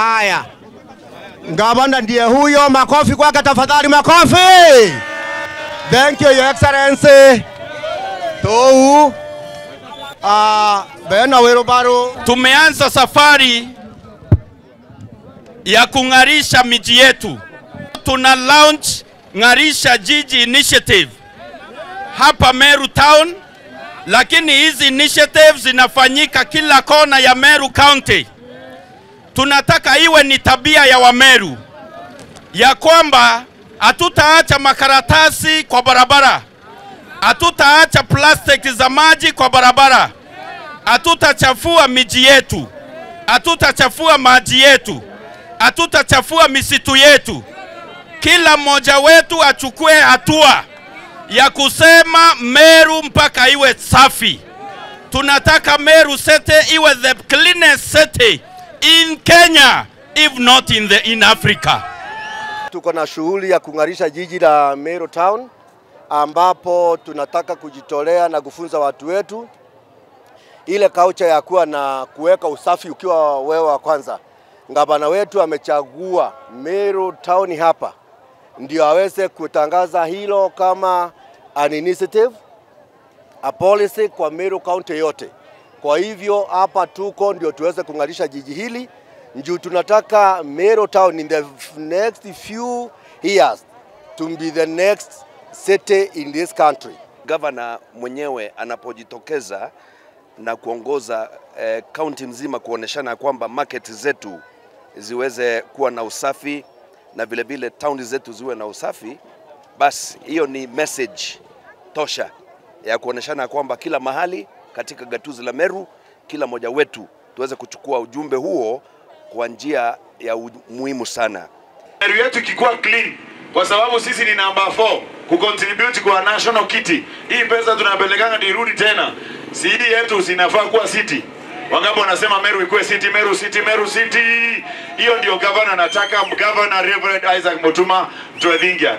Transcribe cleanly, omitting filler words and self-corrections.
Haya, gavana ndiye huyo, makofi kwake tafadhali, makofi. Thank you, Your Excellency. Tou bena Werubaru. Tumeanza safari ya kung'arisha miji yetu. Tuna launch Ng'arisha Jiji Initiative hapa Meru Town, lakini hizi initiatives zinafanyika kila kona ya Meru County. Tunataka iwe ni tabia ya Wameru ya kwamba hatutaacha makaratasi kwa barabara, hatutaacha plastiki za maji kwa barabara, hatutachafua miji yetu, hatutachafua maji yetu, hatutachafua misitu yetu. Kila mmoja wetu achukue hatua ya kusema Meru mpaka iwe safi. Tunataka Meru City iwe the cleanest city in Kenya, if not in Africa. Tuko na shughuli ya kung'arisha jiji la Meru Town, ambapo tunataka kujitolea na kufunza watu wetu ile culture ya kuwa na kuweka usafi ukiwa wewe wa kwanza. Gavana wetu amechagua Meru Town hapa ndio aweze kutangaza hilo kama an initiative, a policy kwa Meru County yote. Kwa hivyo hapa tuko ndio tuweze kung'arisha jiji hili. Ndio tunataka Meru Town in the next few years to be the next city in this country. Governor mwenyewe anapojitokeza na kuongoza county mzima kuoneshana kwamba market zetu ziweze kuwa na usafi na vile vile town zetu ziwe na usafi, basi hiyo ni message tosha ya kuoneshana kwamba kila mahali katika gatuzi la Meru kila mmoja wetu tuweze kuchukua ujumbe huo kwa njia ya muhimu sana. Meru yetu ikikuwa clean, kwa sababu sisi ni number 4 kucontribute kwa national kitty. Hii pesa tunapelekanga ndirudi tena. Si hii yetu sinafaa kuwa city. Wangapo wanasema Meru ikuwe city, Meru city, Meru city. Hiyo ndio governor anataka, Governor Reverend Isaac Mutuma M'Ethingia.